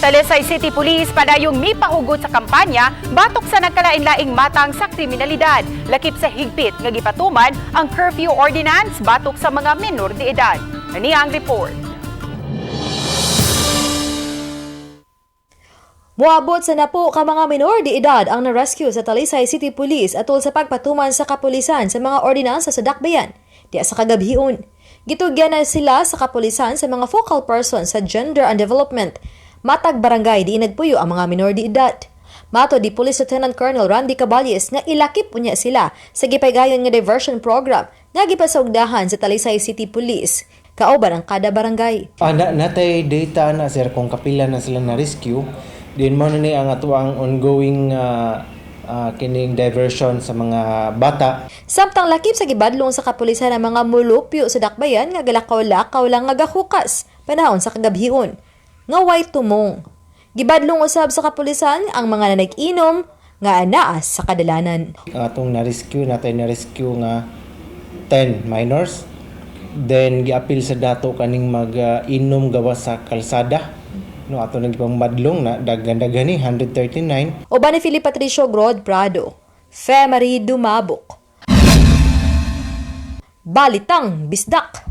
Talisay City Police padayong mipahugot sa kampanya batok sa nagkalain-laing matang sa kriminalidad. Lakip sa higpit nga gipatuman ang curfew ordinance batok sa mga menor de edad. Ani ang report. Moabot sa napo ka mga minor de edad ang na-rescue sa Talisay City Police atol sa pagpatuman sa kapulisan sa mga ordinansa sa Dakbayan, diya sa kagabhion. Gitugyan na sila sa kapulisan sa mga focal person sa gender and development. Matag barangay di nagpuyo ang mga minor de edad. Mato di Police Lieutenant Colonel Randy Caballes nga ilakip unya sila sa gipaygayon nga diversion program nga gipasaugdahan sa Talisay City Police kauban ang kada barangay. Ah, natay data na, sir, kung kapila na sila na rescue. Din mo na ni ang atuang ongoing kining diversion sa mga bata. Samtang lakip sa gibadlong sa kapulisan ang mga mulupyo sa dakbayan nga galakaw-lakaw lang nga gahukas panahon sa kagabhion nga way tumong. Gibadlong usab sa kapulisan ang mga nanag-inom nga anaa sa kadalanan. Ang atong na-rescue, natay na-rescue nga 10 minors. Then giapil sa dato kaning mag-inom gawas sa kalsada. No, ato nang gipangmadlong na daghan-daghan ni 139. Uban ni Philip Patricio Grod Prado, Fe Marie Dumabok. Balitang Bisdak.